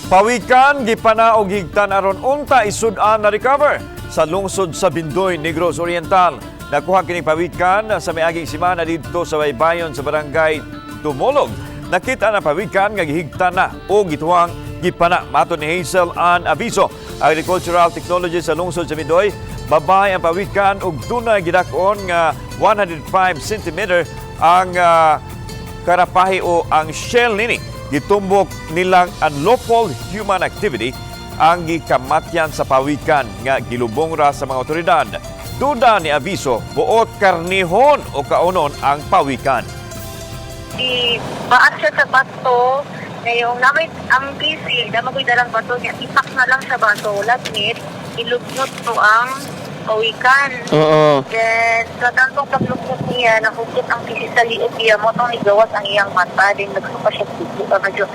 Pawikan gipana og higtan aron unta isud-an na recover sa lungsod sa Bindoy, Negros Oriental. Nakuha kini pawikan sa miaging semana didto sa baybayon sa barangay Tumulog. Nakita na pawikan nga gihigtan na o gituwang gipana. Matod ni Hazel Ann Aviso, agricultural technology sa lungsod sa Bindoy, babay ang pawikan ug dunay gidak-on nga 105 cm ang karapahi o ang shell nini. Gitumbok nilang unlawful human activity ang gikamatyan sa pawikan nga gilubong ra sa mga otoridad. Duda ni Aviso, buot karnihon o kaunon ang pawikan. Di baat siya sa bato ngayong namay ang PC dama ko'y dalang bato niya, ipak na lang sa bato, lagnit ilugnot to ang pawikan. Then sa tantong paglugnot niya, nahugot ang PC sa liog niya mo tong nigawas ang iyang mata din, nagsuka siya dugo medyo.